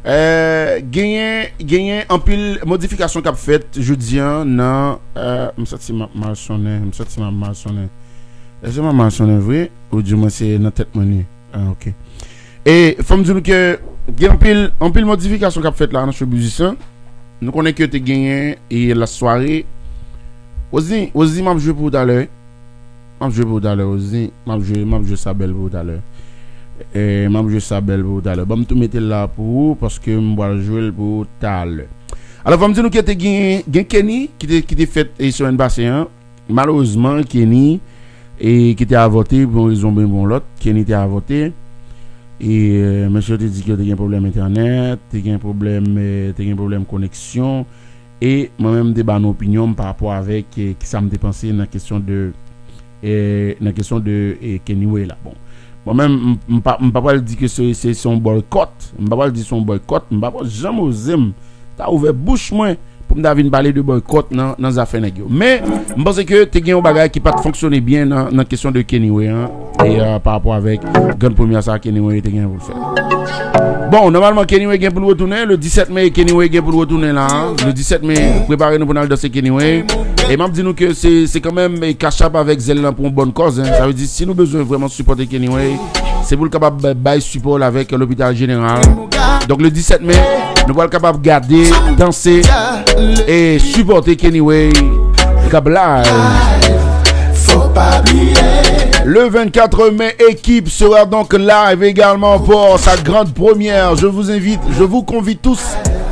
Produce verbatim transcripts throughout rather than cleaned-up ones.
Euh, genyen, genyen anpil modifikasyon k ap fèt jodi a nan, euh, m santi m ap mal sonnen, m santi m ap mal sonnen. Èske m ap mal sonnen vre? Ou di mwen se nan tèt mwen li? Ah, ok. E fò m di nou ke gen anpil, anpil modifikasyon k ap fèt la nan show business lan. Nou konnen ke te genyen e la sware. Wozni, Wozni, m ap jwe pou ou talè. M ap jwe pou ou talè, Wozni. M ap jwe, m ap jwe sa bèl pou ou talè. E, m ap jwe sa bèl pou ou talè. Ban m tou mete l la pou ou, paske m pral jwe l pou ou talè. Alò, fò m di nou ke te gen, gen Kenny ki te, ki te fèt, e, semèn pase an. Malerezman, Kenny, e, ki te avòte pou yon rezon oubyen pou yon lòt, Kenny te avòte. E, e, mesye yo te di ke te gen pwoblèm entènèt, te gen pwoblèm, e, te gen pwoblèm koneksyon. E mwen menm, m te ba nou opinyon m pa rapò avèk, e, kisa m te panse nan kesyon de, e, nan kesyon de, e, Kenny Way la. Bon, mwen menm, m, m pa, m pa pral di ke se, se, se yon bòykòt. M pa pral di se yon bòykòt. M pa pral janm oze m ta ouvè bouch mwen pou m ta vin pale de bòykòt nan, nan zafè nèg yo. Men, m panse ke te gen yon bagay ki pa t fonksyone byen nan, nan kesyon de Kenny Way an. E, euh, pa rapò avèk grann premyè sa Kenny Way te gen pou l fè. Bon, nòmalman, Kenny Way gen pou l retounen. Le disèt me, Kenny Way gen pou l retounen la. Le disèt me, prepare nou pou n al danse Kenny Way. E m ap di nou ke se, se kanmenm, e, Cash App avèk Zelle lan pou yon bòn kòz, en. Sa vle di, si nou bezwen vrèman sipòte Kenny Way, se pou l kapab bay sipò l avèk Lopital Jeneral. Donk, le disèt me, nou pral kapab gade, danse e sipòte Kenny Way k ap live. Le vingt-quatre mai, Équipe sera donc live également pour sa grande première. Je vous invite, je vous convie tous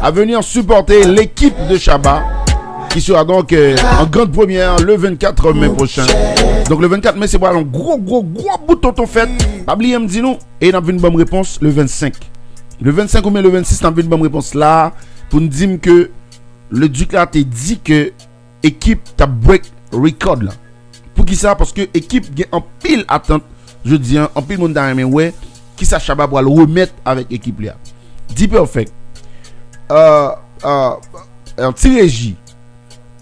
à venir supporter l'équipe de Shabba qui sera donc, euh, en grande première le vingt-quatre mai prochain. Donc le vingt-quatre mai, se pral yon gwo, gwo, gwo bout tonton fèt. Pa bliye m di nou, e n ap vin ban m repons le vennsenk. Le vennsenk oubyen le vennsis, n ap vin ban m repons la pou n di m ke Leduc la te di ke Ekip t ap break record la. Poukisa? Paske Ekip gen anpil atant jodi a, anpil moun ta renmen wè kisa Shabba pral remèt avèk Ekip li a. D-Perfect, euh, euh, euh, Ti Reji,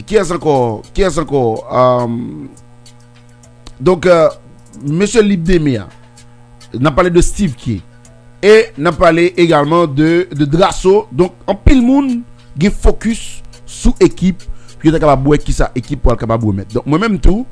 kiyès ankò? Kiyès ankò? Euh, donk, euh, mesye Lib Deme a, n ap pale de Steve Key. E n ap pale egalman de, de Drasso. Donk, anpil moun gen fokis sou Ekip, pou yo ta kapab wè kisa Ekip pral kapab remèt. Donk, mwen menm tou,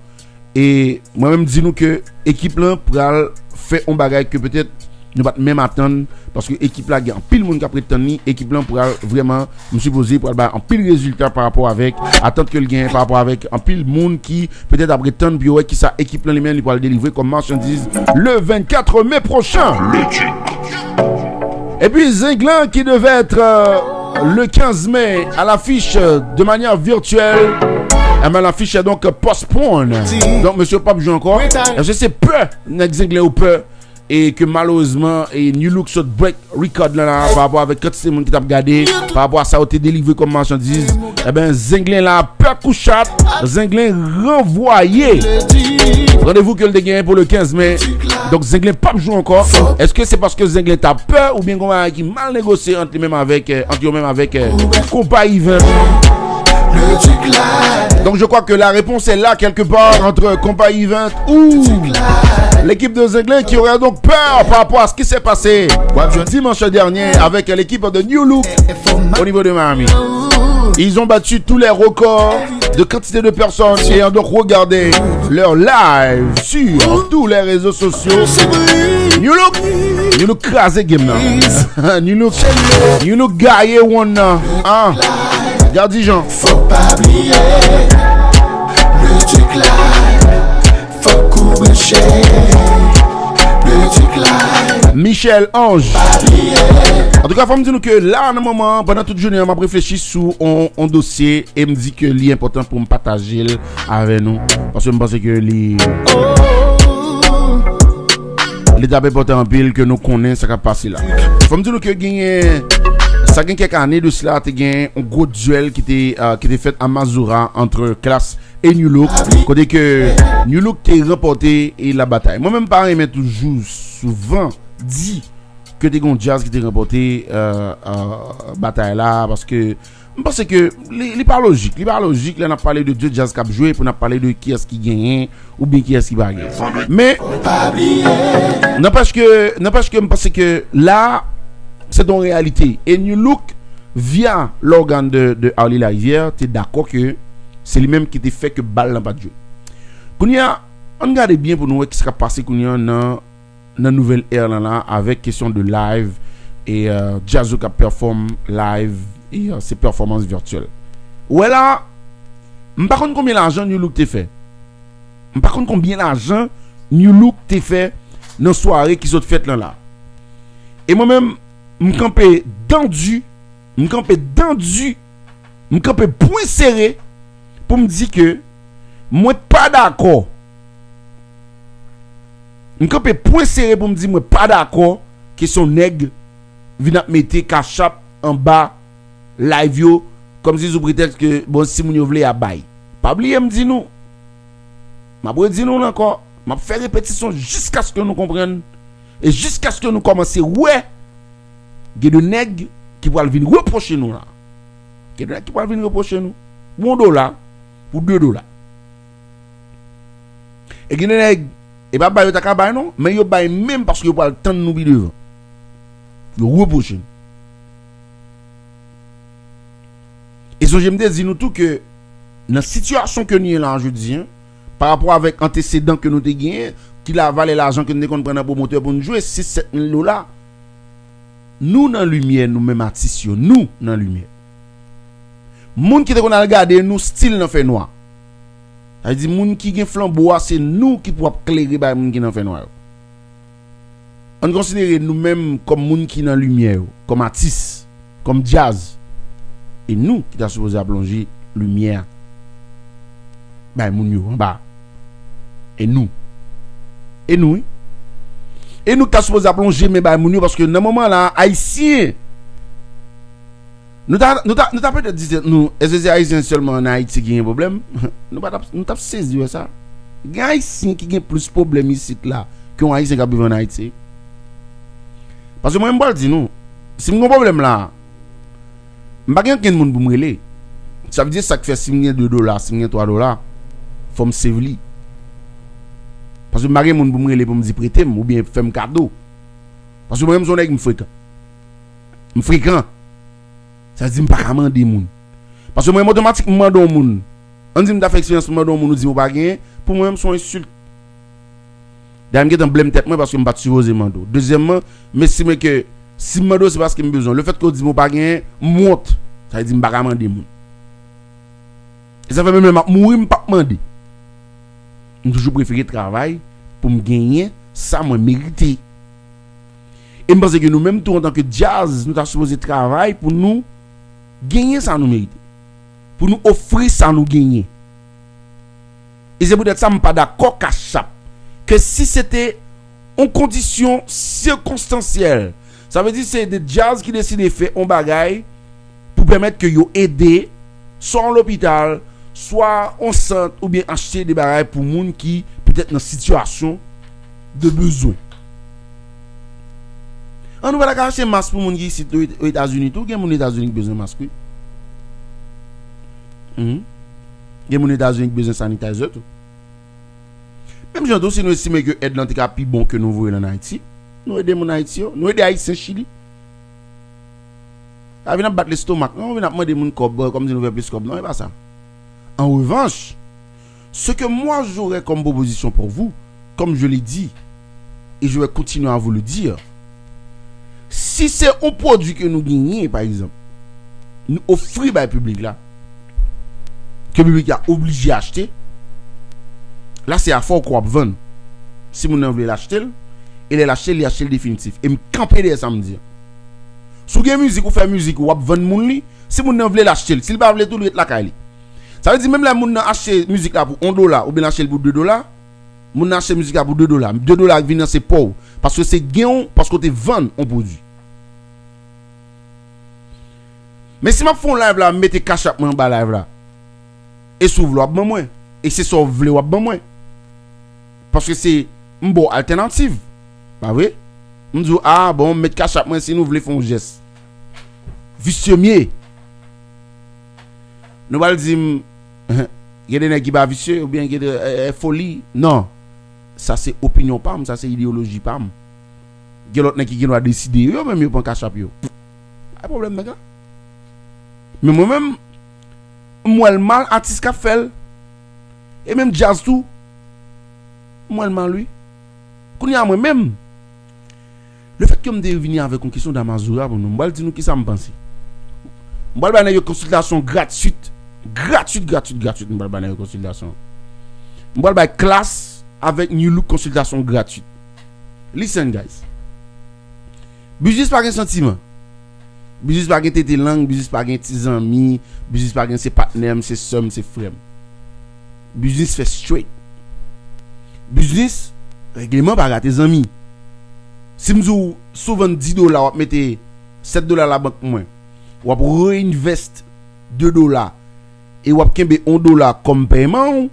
e mwen menm di nou ke Ekip lan pral fè yon bagay ke petèt nou pa t menm atann, paske Ekip la gen anpil moun k ap ret tann li. Ekip lan pral vrèman, m sipoze, pral bay anpil rezilta pa rapò avèk atant ke l genyen, pa rapò avèk anpil moun ki petèt ap ret tann pou yo wè kisa Ekip lan li menm li pral delivre kòm machandiz le vingt-quatre mai prochain. Epi Zenglen qui devait être, euh, le quinze mai à l'affiche, euh, de manière virtuelle, eh ben, l'affiche est donc postponed. Donk, mesye p ap jwe ankò. Èske se pè nèg Zenglen yo pè e ke malerezman, e New Look sot break record lan la, pa rapò avèk kantite moun ki t ap gade, pa rapò a sa yo te delivre kòm machandiz, e ben, Zenglen la pè kou chat, Zenglen ranvwaye randevou ke l te genyen pou le quinze mai. Donk, Zenglen p ap jwe ankò. Èske se paske Zenglen ta pè oubyen gen yon bagay ki mal negosye ant li menm avèk, euh, ant yo menm avèk, euh, Konpa Event? Donc je crois que la réponse est là quelque part entre Konpa Event ou l'équipe de Zenglen qui aurait donc peur par rapport à ce qui s'est passé dimanche dernier avec l'équipe de New Look au niveau de Miami. Ils ont battu tous les records de quantité de personnes ayant donc regardé leur live sur tous les réseaux sociaux. New Look, New Look kraze game nan. New Look, New Look gaye wonn nan. Ah, gad Dijon. Fò pa bliye, Leduc la, fòk ou branche, Leduc la. Michel Ange. Antouka, fò m di nou ke la, nan moman an, pandan tout jounen an, m ap reflechi sou on, on dosye e m di ke li enpòtan pou m pataje l avè nou. Paske m panse ke li, li t ap enpòtan anpil ke nou konnen sa k ap pase la. Fò m di nou ke genyen, sa gen kèk ane de sila, te gen yon gwo dyèl ki te, euh, ki te fèt a Mazora ant Klass e New Look, kote ke New Look te ranpòte e la batay. Mwen menm pa renmen toujou souvan di ke te gen yon djaz ki te ranpòte, euh, euh, batay la, paske m panse ke li, li pa lojik. Li pa lojik lè n ap pale de de djaz k ap jwe pou n ap pale de kiyès ki genyen oubyen kiyès ki pa genyen. Men, nanpèch ke, nanpèch ke m panse ke la, Se yon reyalite. E New Look, via lògàn de, de Arly Larivière, te dakò ke se li menm ki te fè ke bal lan pa t jwe. Kounye a, ann gade byen pou nou wè kisa k ap pase kounye a nan, nan nouvèl è lan la avèk kesyon de live e euh, djaz yo k ap pèfòm live e euh, se pèfòmans vètyèl. Ou wè la, m pa konn konbyen lajan New Look te fè. M pa konn konbyen lajan New Look te fè nan sware ki sot fèt lan la. E mwen menm, m kanpe dan di, m kanpe dan di, m kanpe pwen sere pou m di ke mwen pa dakò. M kanpe pwen sere pou m di mwen pa dakò ke se yon nèg vin ap mete kachap anba live yo, kòmsi sou pretèks ke, bon, si moun yo vle, y a bay. Pa bliye m di nou, m ap redi nou l ankò, m ap fè repetisyon jiskaske nou konprann e jiskaske nou kòmanse wè gen de nèg ki pral vin repwoche nou la. Gen de nèg ki pral vin repwoche nou pou yon dola, pou de dola. E gen de nèg, e pa bay yo ta ka bay non, men yo bay menm paske yo pral tann nou pi devan. Yo repwoche nou. E sonje m te di nou tou ke nan sitiyasyon ke nou ye la jodi an, pa rapò avèk antesedan ke nou te genyen, ki la valè lajan ke nou te konn pran nan pwomotè pou nou jwe, sis sèt mil dola, nou nan limyè, nou menm atis yo, nou nan limyè. Moun ki te konn al gade nou still nan fènwa. Sa vle di moun ki gen flanbo a, se nou ki pou ap klere bay moun ki nan fènwa yo. Ann konsidere nou menm kòm moun ki nan limyè yo, kòm atis, kòm djaz. E nou ki ta sipoze ap lonje limyè a bay moun yo anba. E nou. E nou, wi. E nou ki ta sipoze ap lonje men bay moun yo, paske nan moman la, Ayisyen, nou ta, nou ta, nou ta petèt di tèt nou, èske se Ayisyen sèlman ann Ayiti ki gen pwoblèm? Nou pa t ap, nou t ap sezi wè sa. Gen Ayisyen ki gen plis pwoblèm isit la ke yon Ayisyen k ap viv ann Ayiti. Paske mwen, m pral di nou, si m gen yon pwoblèm la, m pa gen okenn moun pou m rele. Sa vle di sa k fè si m gen de dola, si m gen twa dola, fò m save li. Paske m pa gen moun pou m rele pou m di prete m oubyen fè m kado. Paske mwen menm se yon nèg m frekan. M frekan. Sa vle di m pa ka mande moun. Paske mwen menm otomatik m mande yon moun. Ann di m ta fè eksperyans pou mande yon moun ou di m ou pa genyen, pou mwen menm se yon ensilt. Dayè m gentan blèm tèt mwen paske m pa t sipoze mande w. Dezyèmman, m estime ke si m mande w se paske m bezwen w. Lefètke w di m ou pa genyen, m wont. Sa vle di m pa ka mande moun. E sa fè menm lè m ap mouri, m p ap mande. M toujou prefere travay pou m genyen sa mwen merite. E m panse ke nou menm tou antanke djaz, nou ta sipoze travay pou nou genyen sa nou merite. Pou nou ofri sa nou genyen. E se poutèt sa m pa dakò kachap ke si se te yon kondisyon sikonstansyèl, sa vle di se de djaz ki deside fè yon bagay pou pèmèt ke yo ede swa yon lopital, swa yon sant oubyen achte de bagay pou moun ki petèt nan sitiyasyon de bezwen. An nou pa ta ka achte mas pou moun ki isit Ozetazini tou, gen moun Etazini ki bezwen mas wi. Gen moun Etazini ki bezwen sanitizer tou. Menm jan tou, si nou estime ke èd lan te ka pi bon ke nou voye l ann Ayiti, nou ede moun Ayiti yo, nou ede Ayisyen Chili. Pa vin ap bat lestomak non, vin ap mande moun kòb kòmsi nou fè plis kòb non, e pa sa. En revanche, ce que moi j'aurais comme proposition pour vous, comme je l'ai dit, et je vais continuer à vous le dire, si se yon pwodui ke nou genyen, pa egzanp, nou ofri bay piblik la, ke piblik la oblije achte, la se afè w ke w ap vann. Si moun nan vle l achte l, e lè l achte l, li achte l definitif. E m kanpe dèyè sa m di an. Si w gen mizik, ou fè mizik, w ap vann moun li, si moun nan vle l achte l, si l pa vle tou, l ret lakay li. Sa vle di menm lè moun nan achte mizik la pou yon dola oubyen l achte l pou de dola, moun nan achte mizik la pou de dola, de dola k vin nan se pa w, paske se gen w, paske w te vann yon pwodui. Men si m ap fè yon live la, m mete cash app mwen anba live la. E si w vle w ap ban mwen. E se sa w vle w ap ban mwen. Paske se m ba w altènativ. Pa vre? M di w, a bon, m met cash app mwen si nou vle fè yon jès. Visye m ye. Nou pral di m, gen de nèg ki pa visye, oubyen gen de e, e, foli. Non. Sa se opinyon pa m, sa se ideyoloji pa m. Gen lòt nèg ki gen dwa deside yo menm yo pran Cash App yo. Pa gen pwoblèm nèg la. Men mwen menm, m wè l mal atis k ap fè l. E menm djaz tou, m wè l mal wi. Kounye a mwen menm, lefètke m te vini avèk yon kesyon Damazoura pou nou, m pral di nou kisa m panse. M pral bay nèg yo konsiltasyon gratwit. Gratwit, gratwit, gratwit, m pral bay nèg yo konsiltasyon. M pral bay Klass avèk Nu Look konsiltasyon gratwit. Listen, guys. Biznis pa gen santiman. Biznis pa gen tete lang, biznis pa gen ti zanmi, biznis pa gen se patnè m, se sè m, se frè m. Biznis fè straight. Biznis, règleman pa gate zanmi. Si m di w, si w vann dis dola, w ap mete sèt dola labank mwen. W ap reinvest de dola. E w ap kenbe yon dola kòm pèman w.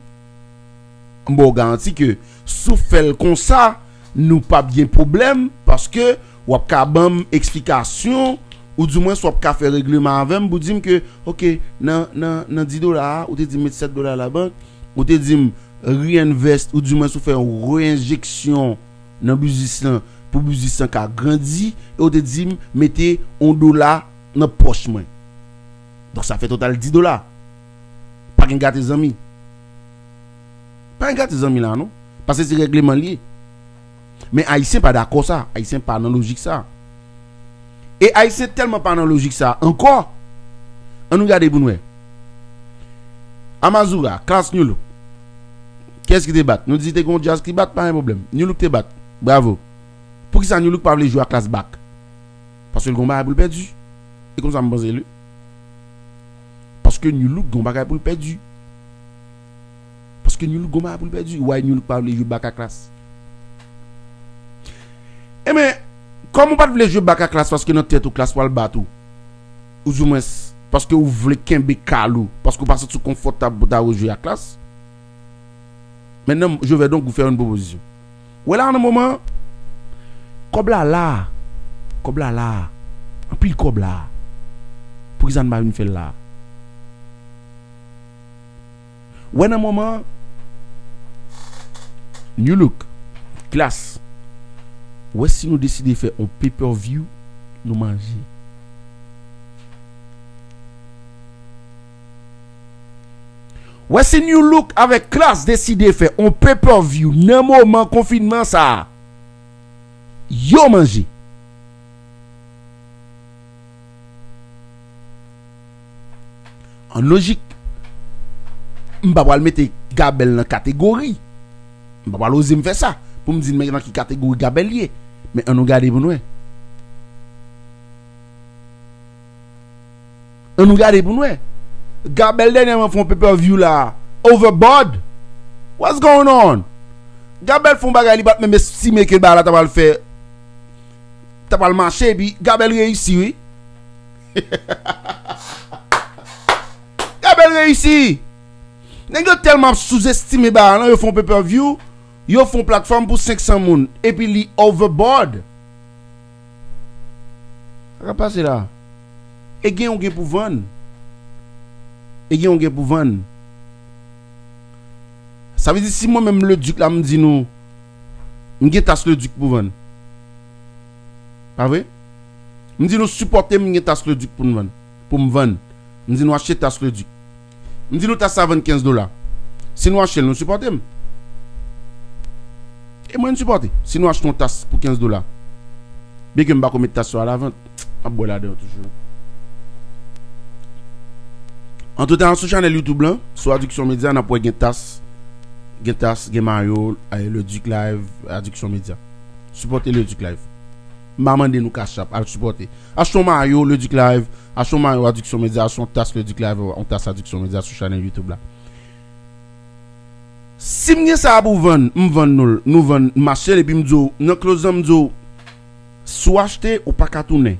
M ba w garanti ke si w fè l konsa, nou p ap gen pwoblèm, paske w ap ka ban m eksplikasyon, oudimwens w ap ka fè règleman avè m pou di m ke, oke, nan, nan, nan dis dola a, ou te di m met sèt dola labank, ou te di m reinvest, oudimwens ou fè yon reenjeksyon nan biznis lan, pou biznis lan ka grandi, e ou te di m mete yon dola nan pòch mwen. Donk sa fè total dis dola. Pa gen gate zanmi. Pa gen gate zanmi la non. Paske se règleman l ye. Men Ayisyen pa dakò sa. Ayisyen pa nan lojik sa. E Ayisyen tèlman pa nan lojik sa ankò. Ann nou gade pou n wè. Amazoura, Klass, Nu Look. Kiyès ki te bat? Nou di te gen yon djaz ki bat, pa gen pwoblèm. Nu Look te bat. Bravo. Poukisa Nu Look pa vle jwe ak Klass back? Paske l gen yon bagay pou l pèdi. E konsa m panse l wi. Paske Nu Look gen yon bagay pou l pèdi. Paske Nu Look gen yon bagay pou l pèdi. Why Nu Look pa vle jwe back ak Klass? Enben, kòm ou pa t vle jwe back ak Klass paske nan tèt ou Klass pral bat ou, oudimwens paske ou vle kenbe kal ou, paske ou pa santi w konfòtab pou ta rejwe ak Klass, Mentnan, je vais donc vous faire une proposition. Wè la, nan moman, kòb la la. Kòb la la. Anpil kòb la. Poukisa n pa vin fè l la? Wè nan moman, Nu Look, Klass. Wè si nou deside fè on pay per view, nou manje. Wè si Nu Look avèk Klass deside fè on pay per view nan moman konfinman sa a, yo manje. An lojik, m pa pral mete Gabèl nan kategori. M pa pral oze m fè sa pou m di n men nan ki kategori Gabèl ye. Men ann nou gade pou n wè. Ann nou gade pou n wè. Gabèl dènyèman fè yon pay per view la. Overboard. What's going on? Gabèl fè yon bagay li pa t menm estime ke bagay la ta pral fè, ta pral mache, epi Gabèl reyisi wi. Gabèl reyisi. Nèg yo tèlman ap souzestime bagay lan, yo fè yon pay per view, yo fè yon platfòm pou senk san moun, epi li overboard. Sa k ap pase la? E gen ou gen pou vann. E gen ou gen pou vann. Sa vle di si mwen menm Leduc la m di nou, m gen tas Leduc pou vann. Pa vre? M di nou sipòte m, m gen tas Leduc pou m vann. Pou m vann. M di nou achte tas Leduc. M di nou tas sa vann kenz dola. Si nou achte l, nou sipòte m. E mwen, m sipòte. Si nou achte yon tas pou kenz dola. Byenke m pa ko met tas yo alavant, m ap bwè ladan yo toujou. Antretan, sou chanèl YouTube lan, sou Addiction Media, n ap wè gen tas, gen tas, gen mayo, eh, Leduc Live, Addiction Media. Sipòte Leduc Live. M pa mande nou Cash App, al sipòte. Achte yon mayo Leduc Live, achte yon mayo Addiction Media, achte yon tas Leduc Live, yon tas Addiction Media sou chanèl YouTube la. Si m gen sa a pou vann, m vann nou l, nou vann, m achte l, epi m di w, nan close lan m di w, si w achte, ou pa ka tounen.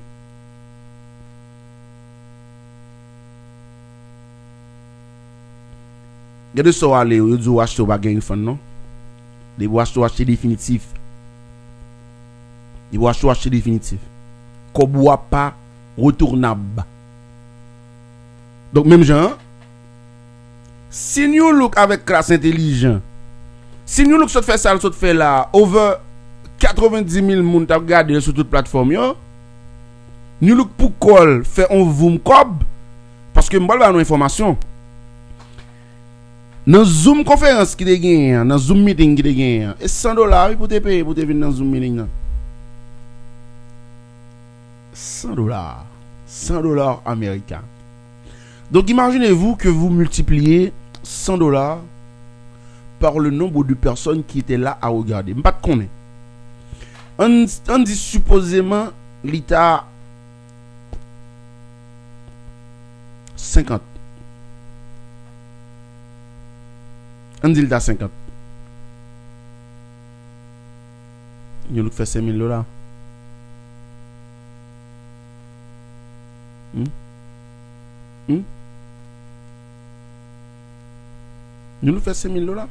Gade sa w ale yo, yo di w achte, ou pa gen refund non. Depi w achte, w achte definitif. Depi w achte, w achte definitif. Kòb ou a pa retournable. Donk, menm jan an, si Nu Look avèk Klass entèlijan, si Nu Look sot fè sa l sot fè la, over katrevendis mil moun t ap gade l sou tout platfòm yo. New Look pou kò l fè on voum kòb. Paske m pral ba nou enfòmasyon. Nan Zoom konferans ki te genyen an, nan Zoom meeting ki te genyen an, e san dola wi pou te peye pou te vin nan Zoom meeting nan. San dola. San dola ameriken. Donc imaginez-vous que vous multipliez cent dollars par le nombre de personnes qui étaient là à regarder. M pa t konnen. Ann, ann di sipozeman li ta senkant. Ann di li ta senkant. New Look fè senk mil dola. Hmm? Hmm? New Look fè senk mil dola.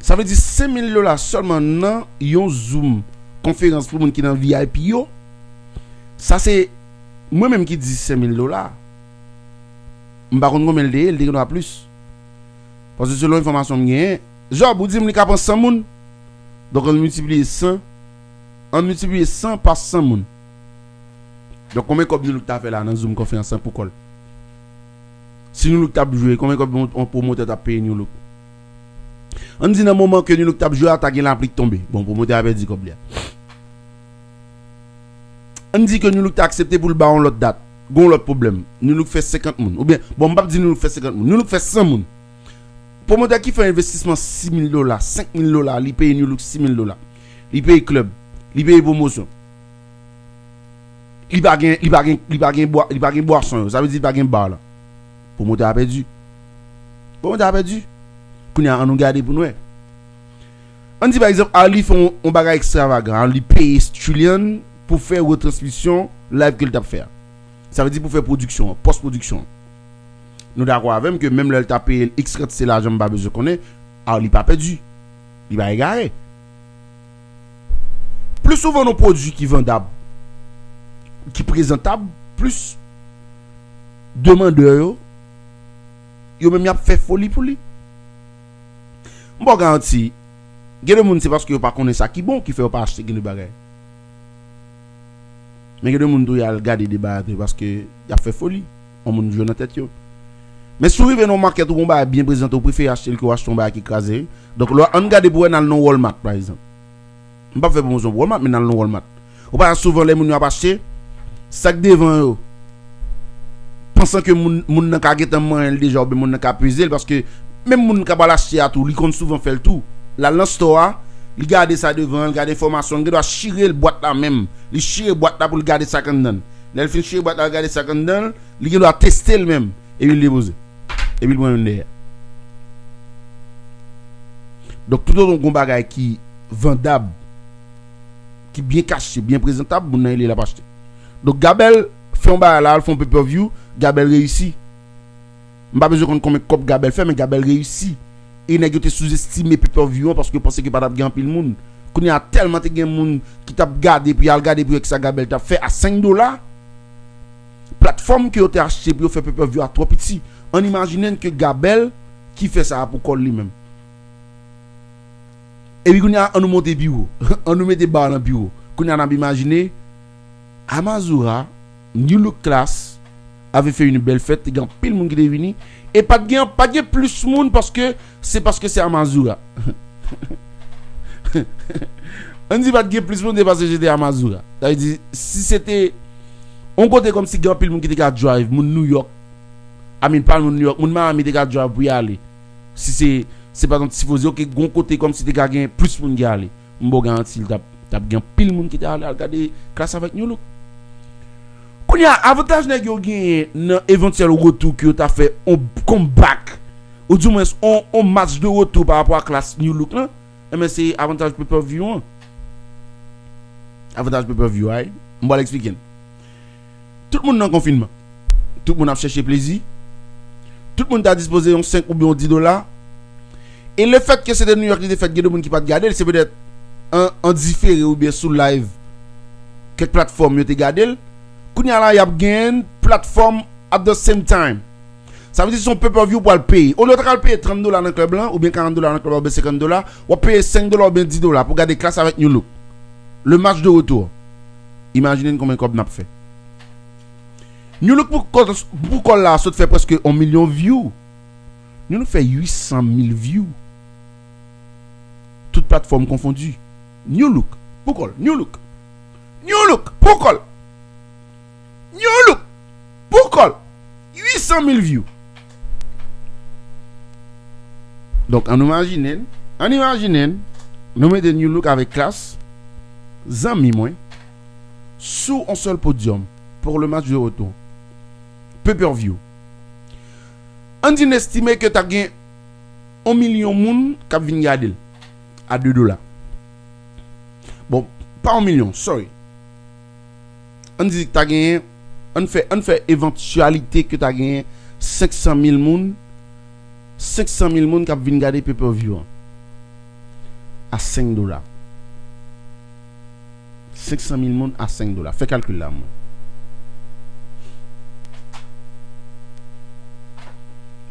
Sa vle di senk mil dola sèlman nan yon Zoom konferans pou moun ki nan V I P yo. Sa se mwen menm ki di senk mil dola. M pa konn konbyen l te ye, l te gen dwa plis. Paske selon enfòmasyon m genyen, Job, ou di m li ka pran san moun. Donk, ann miltipliye san. Ann miltipliye san pa san moun. Donk, konbyen kòb New Look ta fè la nan Zoom konferans lan pou kò l? Si New Look t ap jwe, konbyen kòb yon, yon pwomotè t ap peye New Look? Ann di nan moman ke New Look t ap jwe a, ta gen lapli k tonbe. Bon, pwomotè a pèdi kòb li a. Ann di ke New Look ta aksepte pou l ba yon lòt dat. Gon lòt pwoblèm. New Look fè senkant moun. Oubyen, bon, m p ap di New Look fè senkant moun. New Look fè san moun. Pwomotè ki fè envestisman sis mil dola, senk mil dola, li peye New Look sis mil dola. Li peye klèb. Li peye pwomosyon. Li pa gen, li pa gen, li pa gen bwa, li pa gen bwason yo. Sa vle di li pa gen ba la. Pwomotè a pèdi. Pwomotè a pèdi. Kounye a, ann nou gade pou n wè. Ann di, pa egzanp, Arly fè yon, yon bagay ekstravagan. Arly peye Julian pou fè retransmisyon live ke l t ap fè a. Sa vle di pou fè pwodiksyon an, pòs pwodiksyon an. Nou dakò avè m ke menm lè l ta peye l X kantite lajan m pa bezwen konnen, Arly pa pèdi. Li pa egare. Pli souvan nou pwodui ki vandab, ki prezantab, plis demandè yo, yo menm y ap fè foli pou li. M ba w garanti, gen de moun se paske yo pa konnen sa ki bon ki fè yo pa achte gen de bagay. Men gen de moun tou y al gade de bagay tou paske y ap fè foli. Yon moun jwe nan tèt yo. Men si w rive nan yon makèt ou gon bagay byen prezante, ou prefere achte l ke w achte yon bagay ki kraze. Donk, lè ann gade pou wè n al nan Walmart, pa egzanp. M p ap fè pwomosyon pou Walmart, men n al nan Walmart. Ou pa wè souvan lè moun yo ap achte, sa k devan yo, pansan ke moun, moun nan ka gentan manyen l deja oubyen moun nan ka peze l, paske menm moun k ap al achte a tou, li konn souvan fè l tou. L al nan store a, li gade sa devan l, gade enfòmasyon, li gendwa chire l bwat la menm. Li chire bwat la pou l gade sa k anndan l. Lè l fin chire bwat la, l gade sa k anndan l, li gendwa teste l menm, epi l depoze. Epi l pran youn dèyè. Donk, toutotan w gon bagay ki vandab, ki byen kache, byen prezantab, moun nan rele l ap achte. Donk, Gabel fè yon bagay la, l fè yon pay-per-view, Gabel reyisi. M pa bezwen konn konbyen kòb Gabel fè, men Gabel reyisi. E nèg yo te souzestime pay-per-view an paske yo panse ke pa t ap gen anpil moun. Kounye a, tèlman te gen moun ki t ap gade pou y al gade pou wè kisa Gabel t ap fè a senk dola. Platfòm ke yo te achte pou yo fè pay-per-view a twò piti. Ann imajine n ke Gabel ki fè sa a pou kò l li menm. Epi kounye a, ann nou monte pi wo. Ann nou mete ba a nan pi wo. Kounye a, n ap imajine Amazura, New Look Class, avait fait une belle fête, te gen anpil moun ki te vini. E pa t gen, pa t gen plis moun paske se paske se Amazura. Ann di pa t gen plis moun, se paske se te Amazura. Sa vle di, si se te yon kote kòmsi gen anpil moun ki te ka drive, moun New York, I mean, pa moun New York, moun Miami te ka drive pou y ale. Si se, se pa egzanp, sipoze, oke, gon kote kòmsi te ka gen plis moun ki ale. M ba w garanti, l t ap, t ap gen anpil moun ki te ale al gade Klass avèk New Look. Kounye a, avantaj nèg yo genyen nan evantyèl retou ke yo ta fè on comeback, oudimwens on, on match de retour pa rapò a Klass New Look lan, enben, se avantaj pay-per-view an. Avantaj pay-per-view a, wi. M pral eksplike n. Tout moun nan konfinman. Tout moun ap chèche plezi. Tout moun ta dispoze yon senk oubyen yon dis dola. E lefètke se te New York li te fèt, gen de moun ki pa t gade l, se petèt an, an difere oubyen sou live kèk platfòm yo te gade l. Kounye a la, y ap gen platfòm at the same time. Sa vle di se yon pay-per-view ou pral peye. Olye w ta pral peye trant dola nan klèb lan, oubyen karant dola nan klèb lan, oubyen senkant dola, w ap peye senk dola oubyen dis dola pou gade Klass avèk New Look. Le match de retour. Imajine n konbyen kòb n ap fè. New Look pou kò, pou kò l la sot fè prèske yon milyon view. New Look fè uit san mil view. Tout platfòm konfondi. New Look, pou kò l, New Look. New Look, pou kò l. New Look, pou kò l. Uit san mil view. Donk, ann imajine n, ann imajine n, nou mete New Look avèk Klass, zanmi mwen, sou yon sèl podyòm pou le match de retour. Pay-per-view. Ann di n estime ke t ap gen yon milyon moun k ap vin gade l a de dola. Bon, pa yon milyon, sorry. Ann di ta genyen, ann fè, ann fè evantyalite ke ta genyen senk san mil moun, senk san mil moun k ap vin gade pay-per-view an a senk dola. Senk san mil moun a senk dola. Fè kalkil la, mwen.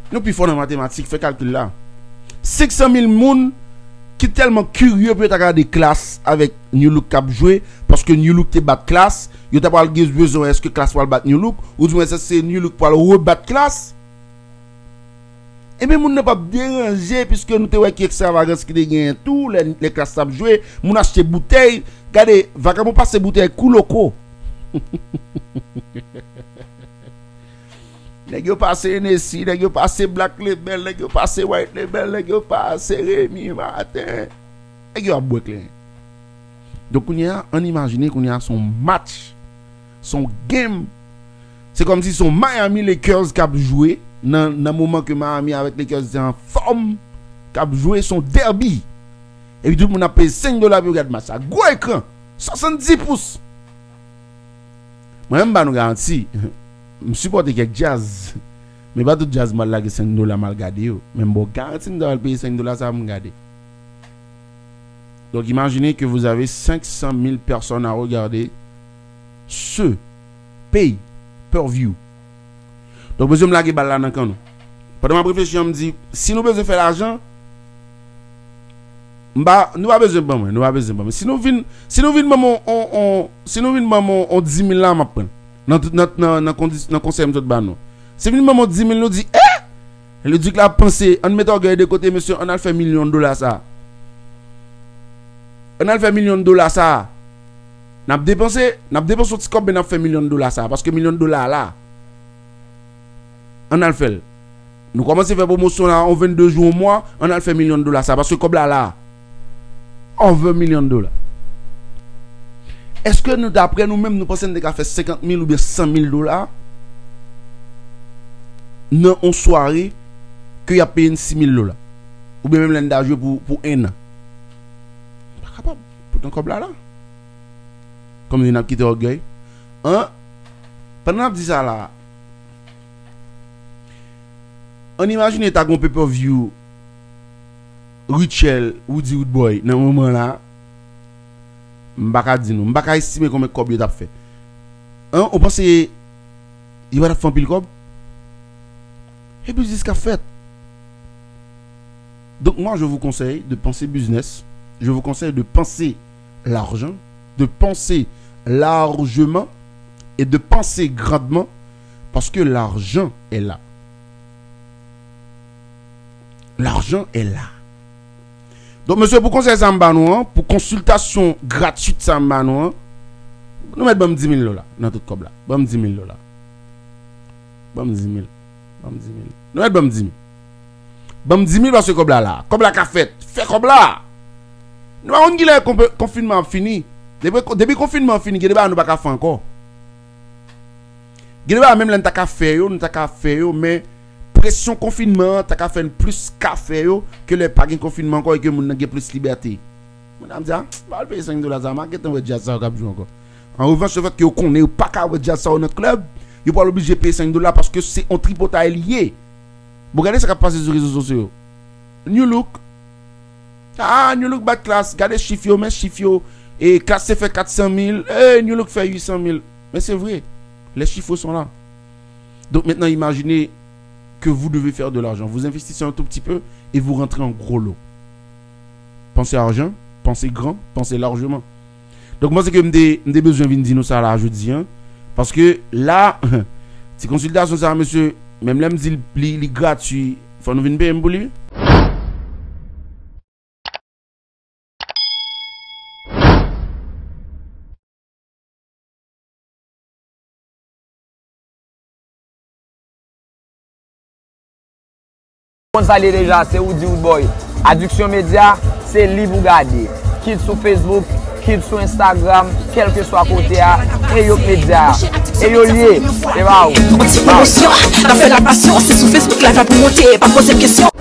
Nou pi fò nan matematik, fè kalkil la. Senk san mil moun ki tèlman kirye pou yo ta gade Klass avèk New Look k ap jwe, paske New Look te bat Klass, yo ta pral gen bezwen, èske Klass pral bat New Look, oudimwen èske se New Look pral rebat Klass? Ebyen, moun nan p ap deranje, piske nou te wè ki ekstravagans ki te genyen tou, lè, lè Klass t ap jwe, moun achte boutèy, gade, vagabon pase boutèy kou loko. Nèg yo pase Hennessy, nèg yo pase Black Label, nèg yo pase White Label, nèg yo pase Remy Martin. Nèg yo ap bwè kleren. Donk, kounye a, ann imajine, kounye a, se yon match, se yon game. Se kòmsi se yon Miami Lakers k ap jwe nan, nan moman ke Miami avèk Lakers te anfòm, k ap jwe, se yon derby. Epi tout moun ap peye senk dola pou yo gad match la. Gwo ekran, swasanndis pous. Mwen menm, m ba nou garanti. M sipòte kèk djaz. Men pa tout djaz m al lage senk dola m al gade yo. Men m ba w garanti m ta pral peye senk dola sa pou m gade. Donc, imaginez que vous avez cinq cent mille personnes à regarder ce pay-per-view. Donk, mesye, m lage bal la nan kan nou. Pandan m ap reflechi an, m di, si nou bezwen fè lajan, m pa, nou pa bezwen ban mwen, nou pa bezwen ban mwen. Si nou vin, si nou vin ban mwen on, on, si nou vin ban mwen on dis mil la, m ap pran. Nan, nan, nan, nan kondi-, nan konsèy m sot ba nou. Si vin ban mwen dis mil, nou di, eh! Ledik la ap panse, ann met ògèy de kote, mesye, ann al fè milyon dola sa. Ann al fè milyon dola sa. N ap depanse, n ap depanse yon ti kòb, men n ap fè milyon dola sa, paske milyon dola la. Ann al fè l. Nou kòmanse fè pwomosyon la, on vennde jou, on mwa, ann al fè milyon dola sa, paske kòb la la. Over milyon dola. Èske nou, daprè nou menm, nou panse n te ka fè senkant mil oubyen san mil dola nan on sware ke y ap peye n sis mil dola? Oubyen menm lè n ta jwe pou, pou en an? Pa kapab. Poutan kòb la la. Kòm n ap kite ògèy. An, pandan n ap di sa la, ann imajine ta gon pay-per-view Rutshelle, Roody Roodboy nan moman la, m pa ka di nou. M pa ka estime konbyen kòb yo t ap fè. An, ou panse yo pa t ap fè anpil kòb? E biznis k ap fèt. Donc moi, je vous conseille de penser business, je vous conseille de penser l'argent, de penser largement et de penser grandement parce que l'argent est là. L'argent est là. Donk, mesye, pou konsèy sa m ba nou an, pou konsiltasyon gratwit sa m ba nou an, nou mèt ban m dis mil dola nan tout kòb la. Ban m dis mil dola. Ban m dis mil. Ban m dis mil. Nou mèt ban m dis mil. Ban m dis mil paske kòb la la. Kòb la ka fèt. Fè kòb la. Nou pa konn kilè konpe-, konfinman ap fini. Depi, depi konfinman an fini, gen de bagay nou pa ka fè ankò. Gen de bagay menm lè n ta ka fè yo, nou ta ka fè yo, men presyon konfinman an ta ka fè n plis ka fè yo ke lè pa gen konfinman ankò e ke moun nan gen plis libète. Moun nan ap di, a, m pa al peye senk dola sa, m a gentan wè djaz sa yo k ap jwe ankò. An revans, lefètke yo konnen yo pa ka wè djaz sa yo nan klèb, yo pral oblije peye senk dola paske se on tripotay li ye. Bon, gade sa k ap pase sou rezo sosyo yo. New Look. Ah, New Look bat Klass. Gade chif yo, men chif yo. E Klass te fè kat san mil. E New Look fè uit san mil. Men se vre. Les chiffres sont là. Donk, mentnan, imajine que vous devez faire de l'argent. Vous investissez un tout petit peu et vous rentrez en gros lot. Pensez argent, pensez grand, pensez largement. Donk, mwen se ke m te, m te bezwen vin di nou sa la jodi a. Paske la, ti konsiltasyon sa, mesye, menm lè m di li, li, li gratui, fò nou vin peye m pou li. Konn sa l ye deja, se Woody Woodboy. Addiction Media, se li pou gade. Kit sou Facebook, kit sou Instagram, kèlkeswa kote a, e yo k medya a. E yo l ye, se pa ou. On ti pwomosyon, n ap fè la pasyon, se sou Facebook live la pou monte, pa poze m kesyon.